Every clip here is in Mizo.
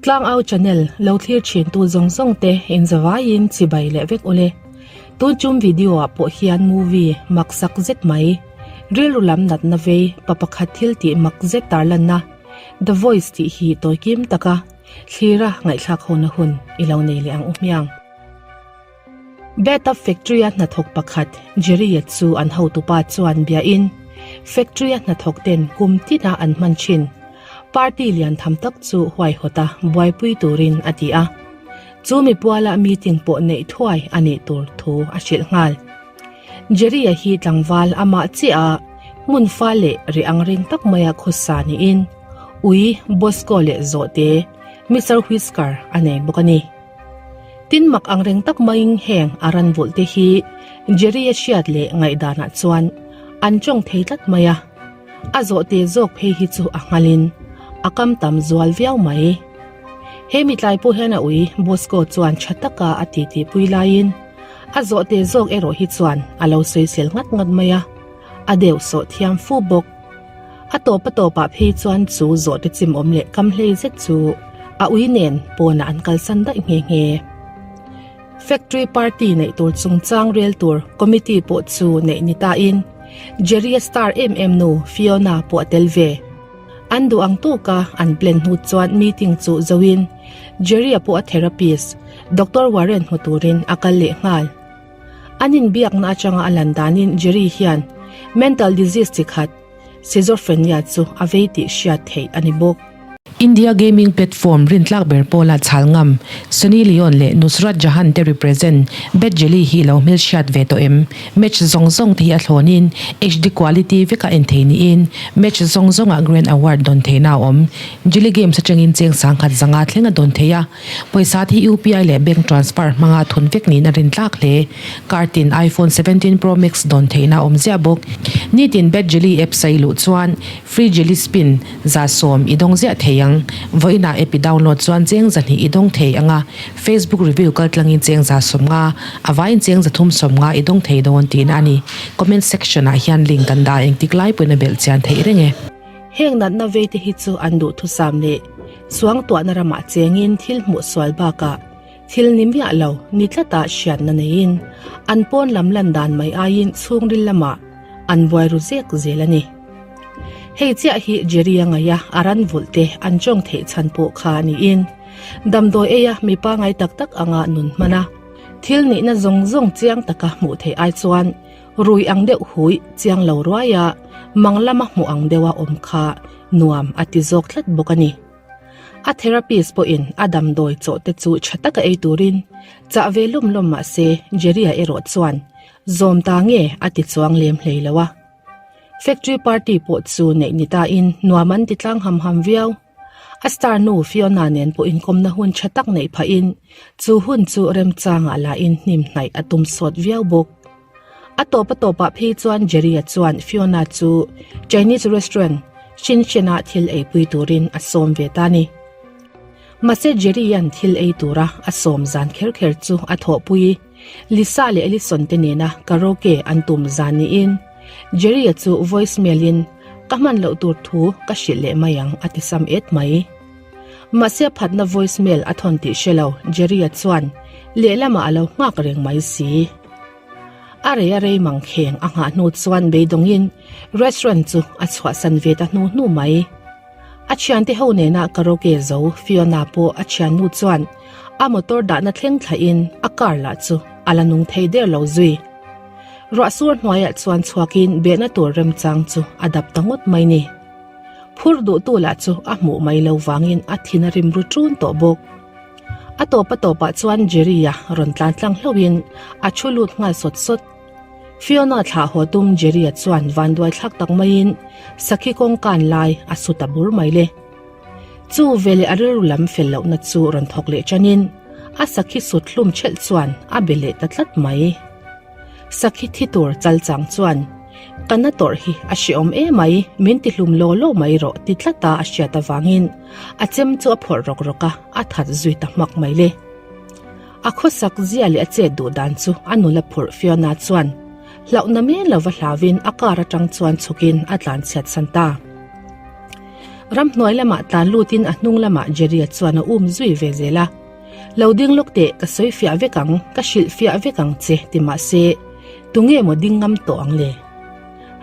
Tlangau channel lo thlir thin tu zawng zawng te in zavaiin chibai leh vek ule. Tun chum video ah pawh hian movie mak sak zet mai, rilru lam natna vei pa pakhat thil tih mak zet tarlanna The Voice tih hi tawi kim taka thlira ngaihthlak hona hun i lo nei leh ang u hmiang. Bathtub factory-a hnathawk pakhat Jerry-a chu an hotupa chuan biain factory-a hnathawk ten kum tina an hman thin party lian tham tak chu huaihawta buaipui turin a ti a. Chu mi puala meeting pawh neih thuai a nih tur thu a hrilh nghal. Jerry-a hi tlangval amah chiah a, hmun fa leh reh ang reng tak maia khawsa niin ui Bosco leh zawhte Mister Whisker a nei bawk a ni. Tin mak ang reng tak maiin heng a ran vulh te hi Jerry-a hriat leh ngaihdanah chuan an tawng thei tlat mai a, a zawhte zawk phei hi chu a nghalin a kam tam zual viau mai. He mi tlai pawh hian a ui Bosco chuan tha taka a titi pui laiin a zawhte zawk erawh hi chuan a lo sawisel ngat ngat mai a, a deuh sawh thiam fu bawk. A tawp a tawpah phei chuan chu zawhte chim awm leh kam hlei zet chu a ui nen pawnah an kalsan daih nghe nghe. Factory party neih tur chungchang rel tur committee pawh chu neih ni tain Jerry-a star em em nu Fiona pawh a tel ve. An duh ang tawka an plan hnu chuan meeting chu zoin Jerry-a pawh a therapist Doctor Warren hmu turin a kal leh nghal. An inbiakna atanga a lan danin Jerry hian mental disease chi khat schizophrenia chu a vei tih hriat theih a ni bawk. India gaming platform rintlak ber pawla chhal ngam Sunny Leone leh Nusrat Jahan te represent Bad Jelly hi lo hmelhriat ve tawh em? Match zawng zawng te hi a thlawnin HD quality veka en thei niin match zawng zawngah Grand Award dawn theihna a awm. Jelly Games atangin cheng sangkhat zanga thleng a dawn thei a. Pawisa hi UPI leh bank transfer hmanga thun vek niin a rintlak hle. Kartin iPhone 17 Pro Max dawn theihna a awm ziah bawk. Nitin Bad Jelly app sai luh chuan Free Jelly Spin 10% i dawng ziah thei ang. Vawiinah app i download chuan cheng zahnih i dawng thei ang a, Facebook review kaltlangin cheng 150, a vaiin cheng 350 i dawng thei dawn tihna a ni. Comment section ah hian link kan dah engtik lai pawhin a belh chian theih reng e. Heng natna vei te hi chu an duhthusam leh suangtuahna ramah chengin thil hmuh sual bakah thil ni miah lo ni tlata hriatna neiin an pawn lam lan dan mai aiin chhungril lamah an buai ru zek zel a ni. Hei chiah hi Jerry-a ngaia a ran vulh te an tawng theih chhan pawh kha niin damdawi eia mi pangai tak tak anga nun hman a, thil nihna zawng zawng chiang taka hmuh theih ai chuan Rui ang deuh hui chiang lo ruai a, mang lama hmuh ang deuha awm kha nuam a ti zawk tlat bawk a ni. A therapist pawhin a damdawi chawh te chu tha taka ei turin chah ve lawm lawm mah se Jerry-a erawh chuan zawm ta nge a ti chuang lem hlei lo a. Factory party pawh chu neih ni tain nuam an ti tlang ham ham viau. A star nu Fiona nen pawh inkawmna hun tha tak neih phahin chu hun chu remchangah lahin hnim hnaih a tum sawt viau bawk. A tawp a tawpah phei chuan Jerry-a chuan Fiona chu Chinese restaurant Shin Shen-ah thil eipui turin a sawm ve ta ni. Mahse Jerry-a'n thil ei tura a sawm zan kher kher chu a thawhpui. Lisa leh Alison te nena karaoke an tum zan niin Jerry-a chu voice mail-in ka hman loh tur thu ka hrilh leh mai ang a ti sam et mai. Mahse a phatna voice mail a thawn tih hre lo Jerry-a chuan lehlamah a lo nghak reng mai si. A rei a rei mangkheng a nghah hnu chuan beidawngin restaurant chu a chhuahsan ve ta hnu hnu mai. A thiante ho nena karaoke zo Fiona pawh a thiannu chuan a motor dahna thleng thlahin a car lah chu a la nung thei der lo zui. Ruahsur hnuaiah chuan chhuakin behna tur remchang chu a dap ta ngawt mai ni. Phur duhtu lah chu a hmuh mai lo vangin a thin a rim ru ṭun tawh bawk. A tawp a tawpah chuan Jerry-a rawn tlan tlang hlauhin a thu lut nghal sawt sawt. Fiona thlah haw tum Jerry-a chuan vanduai thlak tak maiin sakhi kawng kan lai a su ta bur mai le. Chu veleh a rilru lam fel lohna chu rawn thawk leh ṭanin a sakhi sut hlum ṭhelh chuan a be leh ta tlat mai. Sakhi thi tur chal chang chuan, Ka na tawrh hi a hreawm emai, min ti hlum law law mai rawh ti tlat a a hriat avangin a chem chu a phawrh rawk rawk a, a that zui ta hmak mai le. A khawsak zia leh a chet duh dan chu a nula phurh Fiona chuan hlauhna men lova hlauin a car atang chuan chhukin a tlanchhiat san ta. Ramhnuai lamah tlan lutin a hnung lamah Jerry-a chuan a um zui ve zel a. Lo ding lawk teh, ka sawi fiah vek ang, ka hrilh fiah vek ang che ti mah se, tunge maw ding ngam tawh ang le?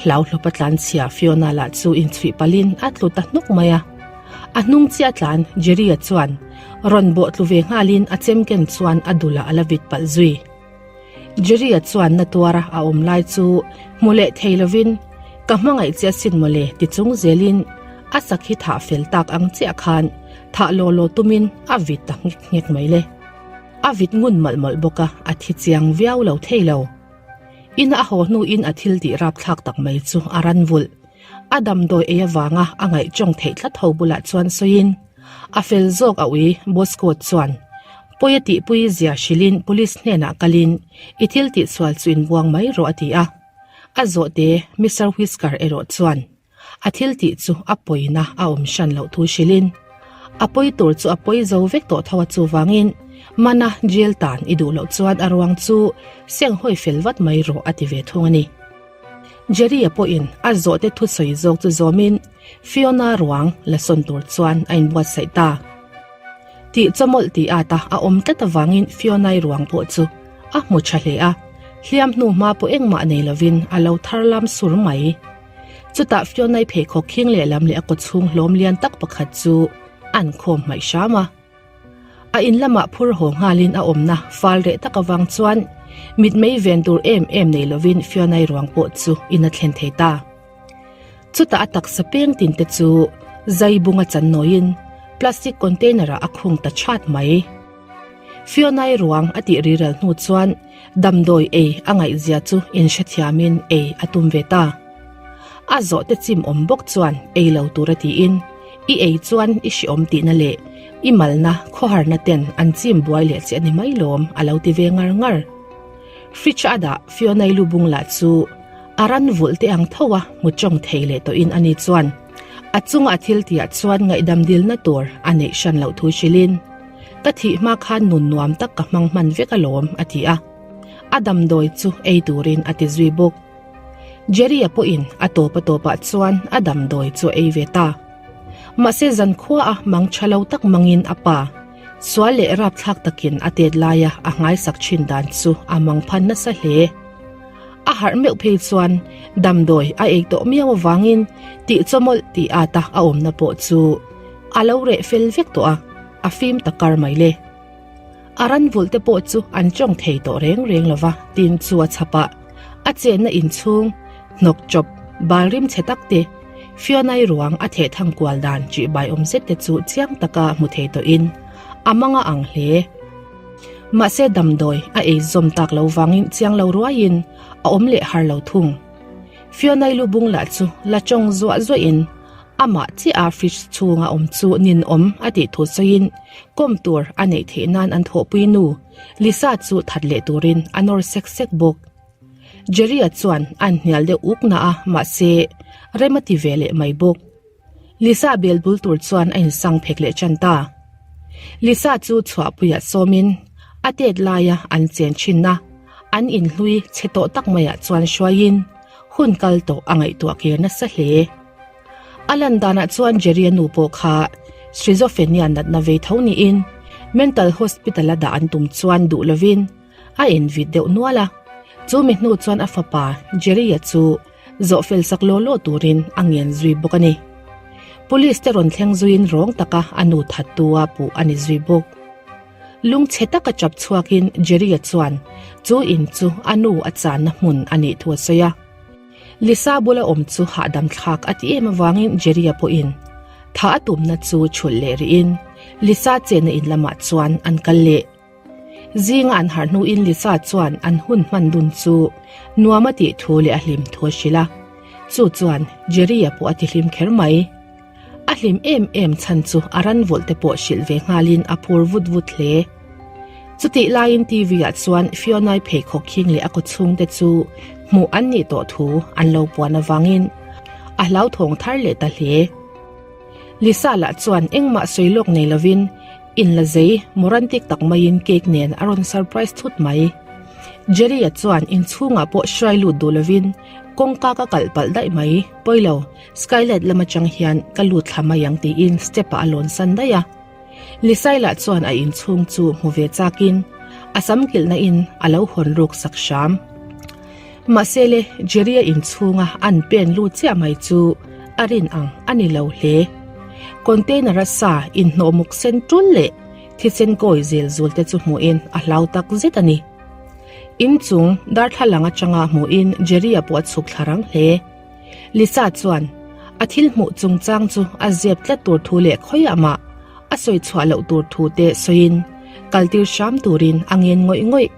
Hlau hlawpa tlanchhia Fiona lah chu inchhuih palhin a tlu ta hnuk mai a. A hnung chiah tlan Jerry-a chuan rawn bawh tlu ve nghalin a chem ken chuan a dulah a la vit palh zui. Jerry-a chuan na tuara a awm lai chu hmu leh thei lovin, Ka hmangaih che asin mawle ti chung zelin a sakhi thah fel tak ang chiah khan thah law law tumin a vit ta nghek nghek mai le. A vit ngun mawlh mawlh bawk a, a thi chiang viau lo thei lo. Ina a haw hnuin a thil tih rapthlak tak mai chu a ran vulh. A damdawi ei avanga a ngaihchawng theih tlat ho bulah chuan sawiin, A fel zawk a ui, Bosco chuan pawi a tihpui zia hrilhin police hnenah kalin i thil tihsual chu inbuang mai rawh a ti a. A zawhte Mister Whisker erawh chuan a thil tih chu a pawina a awm hran loh thu hrilhin, A pawi tur chu a pawi zo vek tawh tho a chuvangin mana jail tan i duh loh chuan a ruang chu seng hawi fel vat mai rawh a ti ve thung a ni. Jerry-a pawhin a zawhte thusawi zawk chu zawmin Fiona ruang la sawn tur chuan a inbuatsaih ta. Tih chawmawlh tih at a a awm tlat avangin Fiona-i ruang pawh chu a hmu tha hle a, hliam hnu hma pawh engmah nei lovin a lo thar lam sur mai. Chutah Fiona-i pheikhawk khing lehlam leh a kawchhung hlawm lian tak pakhat chu an khawm hmaih hram a. A in lamah phur haw nghalin a awmna fal reh tak avang chuan mitmei ven tur em em nei lovin Fiona-i ruang pawh chu in a thlen thei ta. Chutah a taksa peng tin te chu zai bunga chan nawiin plastic container ah a khung ta chat mai. Fiona-i ruang a tih riral hnu chuan damdawi ei a ngaihzia chu inhrethiamin ei a tum ve ta. A zawhte chim awm bawk chuan ei lo tura tiin, I ei chuan i hreawm tihna leh i malna khawharna ten an chim buai leh che a ni mai lawm a lo ti ve ngar ngar. Fridge a dah Fiona-i lu bung lah chu a ran vulh te ang tho a hmu tawng thei leh tawhin ani chuan a chunga a thil tihah chuan ngaihdam dilna tur a neih hran loh thu hrilhin, Ka thih hma khan nun nuam tak ka hmang hman vek alawm a ti a. A damdawi chu ei turin a ti zui bawk. Jerry-a pawhin a tawp a tawpah chuan a damdawi chu a ei ve ta. Mahse zankhua a mang tha lo tak mangin a pa, sual leh rapthlak takin a tet laia a nghaisak thin dan chu a mang phan nasa hle. A harh meuh phei chuan damdawi a ei tawh miau avangin tih chawmawlh tih ata a awmna pawh chu a lo reh fel vek tawh a, a fim ta kar mai le. A ran vulh te pawh chu an tawng thei tawh reng reng lo va, tin chu a chhap a, a chenna inchhung, hnawk chawp, bal rim chhe tak te, Fiona-i ruang a theh thang kual dan ṭihbai awm zet te chu chiang taka hmu thei tawhin a mang a ang hle. Mahse damdawi a ei zawm tak lo vangin chiang lo ruaiin a awm leh har lo thung. Fiona-i lu bung lah chu la tawng zuah zuahin amah chiah a fridge chhunga awm chu ninawm a tih thu sawiin kawm tur a neih theih nan an thawhpui nu Lisa chu that leh turin a nawr sek sek bawk. Jerry-a chuan a inhnial deuh uk na a mahse rem a ti ve leh mai bawk. Lisa bel bul tur chuan a insang phek leh tan ta. Lisa chu chhuahpuiah sawmin a tet laia an chen thinna an inhlui chhe tawh tak maiah chuan hruaiin hun kal tawh a ngaihtuah kir nasa hle. A lan danah chuan Jerry-a nu pawh kha Schizophrenia natna vei tho niin Mental Hospital-a dah an tum chuan duh lovin a invit deuh nual a. Chu mi hnu chuan a fapa Jerry-a chu zawh fel sak law law turin a ngen zui bawk a ni. Police te rawn thleng zuiin rawng taka a nu thattu a puh a ni zui bawk. Lungchhe taka chap chhuakin Jerry-a chuan chu in chu a nu a channa hmun a nih thu a sawi a. Lisa bula awm chu hahdam thlak a ti em avangin Jerry-a pawhin tha a tumna chu chhulh leh rihin Lisa chenna in lamah chuan an kal leh. Zinga an harh hnuin Lisa chuan an hun hman dun chu nuam a tih thu leh a hlim thu a hrilh a. Chu chuan Jerry-a pawh a ti hlim kher mai. A hlim em em chhan chu a ran vawlh te pawh hrilh ve nghalin a phur vut vut hle. Chutih laiin TV ah chuan Fiona-i pheikhawk khing leh a kawchhung te chu hmuh an nih tawh thu an lo puan avangin a hlauthawng thar leh ta hle. Lisa lah chuan engmah sawi lawk nei lovin in la zei morantic tak maiin cake nen a rawn surprise thut mai. Jerry-a chuan inchhungah pawh hruai lut duh lovin. Kawngka ka kalh palh daih mai, pawilo, skylight lam atang hian ka lut thla mai ang tiin step ah a lawn san daih a. Lisai lah chuan a inchhung chu hmu ve chakin a sam kilhna in a lo hawn ruk sak hram. Mahse le, Jerry-a inchhunga an pen lut chiah mai chu a rin ang a ni lo hle. Container-a sa inhnawh muk sen tul leh thisen kawi zel zul te chu hmuhin a hlau tak zet a ni. Inchung darthlalang atanga hmuhin Jerry-a pawh a chhuk thla rang hle. Lisa chuan a thil hmuh chungchang chu a zep tlat tur thu leh khawiah mah a sawi chhuah loh tur thu te sawiin kaltir hram turin a ngen ngawih ngawih.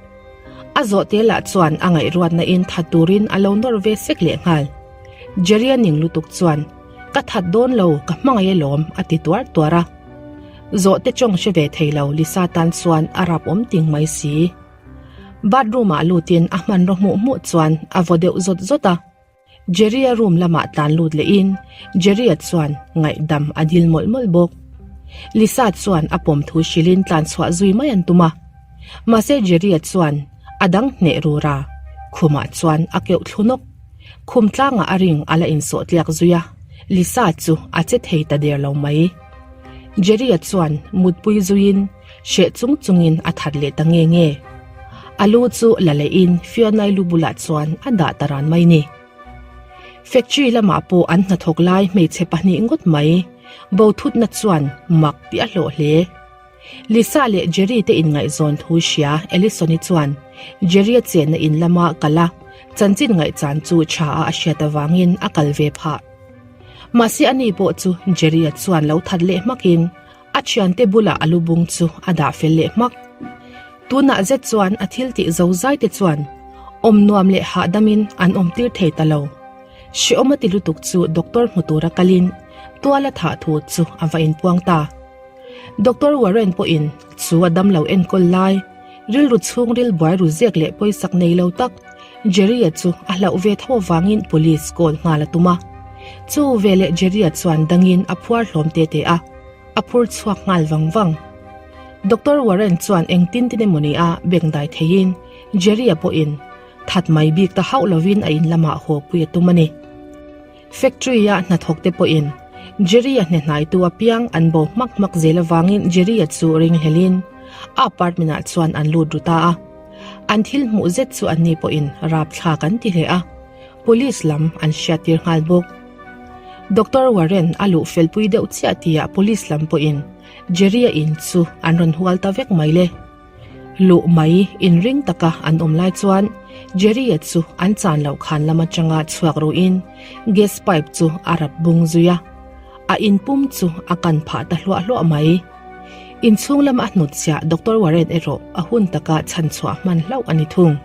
A zawh te lah chuan a ngaihruatna in that turin a lo nawr ve sek leh nghal. Jerry-a ning lutuk chuan, Ka that dawn lo, ka hmangaih alawm, a ti tuar tuar a. Zawh te chawng hre ve thei lo Lisa tan chuan a rap awm ting mai si. Bathroom ah lutin a hmanraw hmuh hmuh chuan a vaw deuh zawt zawt a. Jerry-a room lamah tlan lut lehin Jerry-a chuan ngaihdam a dil mawlh mawlh bawk. Lisa chuan a pawm thu hrilhin tlan chhuah zui mai an tum a. Mahse Jerry-a chuan a dang hneh rur a, khumah chuan a keuh thlu nawk. Khum tlangah a ring a la insawh tliak zui a, Lisa chu a che thei ta der lo mai. Jerry-a chuan mutpui zuiin hreh chung chungin a that leh ta nge nge. A lu chu la lehin Fiona-i lu bulah chuan a dah ta ran mai ni. Factory lamah pawh an hnathawk lai hmeichhe pahnih ngawt mai, bo thutna chuan mak tih a hlawh hle. Lisa leh Jerry te inngaihzawn thu hria Ellison-i chuan Jerry-a chenna in lama kal a, chanchin ngaihchan chu tha a a hriat avangin a kal ve phah. Mahse ani pawh chu Jerry-a chuan lo that leh hmakin a thiante bulah a lubung chu a dah fel leh hmak. Tunah zet chuan a thil tih zo zai te chuan awm nuam leh hahdamin an awm tir thei ta lo. Hrehawm a ti lutuk chu doctor hmu tura kalin tual a thah thu chu a va inpuang ta. Doctor Warren pawhin chu a damlo enkawl lai, rilru chhungril buai ru ziak leh pawisak nei lo tak Jerry-a chu a hlauh ve tho avangin police call nghal a tum a. Chu veleh Jerry-a chuan dangin a phuar hlawm te te a, a phur chhuak nghal vang vang. Doctor Warren chuan engtin tin emaw ni a bengdai theiin Jerry-a pawhin that mai bik ta hauh lovin a in lamah haw pui a tum a ni. Factory-a hnathawk te pawhin Jerry-a hnehnaitu apiang an bo hmak hmak zel avangin Jerry-a chu ringhlelin a apartment-ah chuan an lut ru ta a. An thil hmuh zet chu anni pawhin rapthlak an ti hle a, police lam an hriattir nghal bawk. Doctor Warren a luh felpui deuh chiah tihah police lam pawhin Jerry-a in chu an rawn hual ta vek mai le. Luh mai inring taka an awm lai chuan Jerry-a chu an chan loh khan lam atanga chhuak ruhin gas pipe chu a rap bung zui a, a inpum chu a kan phah ta hluah hluah mai. Inchhung lama a hnutchhiah Doctor Warren erawh a hun taka chhan chhuah hman hlauh a ni thung.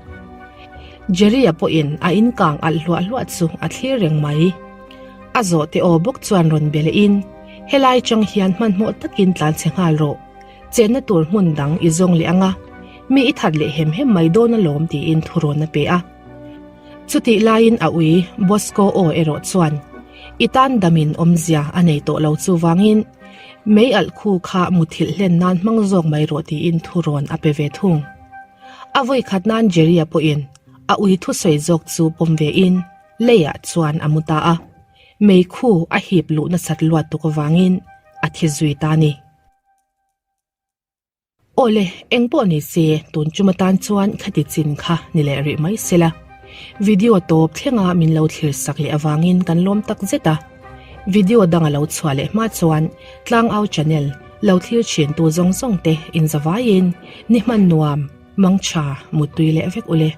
Jerry-a pawhin a inkang alh hluah hluah chu a thlir reng mai. A zawhte aw bawk chuan rawn be lehin, Helai chang hian hmanhmawh takin tlanchhe nghal rawh. Chenna tur hmun dang i zawng leh ang a, mi i that leh hem hem mai dawn alawm tiin thurawn a pe a. Chutih laiin a ui Bosco aw erawh chuan i tan damin awmzia a nei tawh lo chuvangin mei alh khu kha muthilh hlen nan hmang zawk mai rawh tiin thurawn a pe ve thung. A vawikhat nan Jerry-a pawhin a ui thusawi zawk chu pawm vein leiah chuan a mu ta a, mei khu a hip luh nasat luat tuk avangin a thi zui ta a ni. Awle, eng pawh ni se, tun chum atan chuan khati chin kha ni leh rih mai sela. Video tawp thlenga min lo thlir sak leh avangin kan lawm tak zet a. Video dang a lo chhuah leh hma chuan Tlangau channel lo thlir thin tu zawng zawng te inzavaiin ni hman nuam, mangtha, muttui leh vek ule.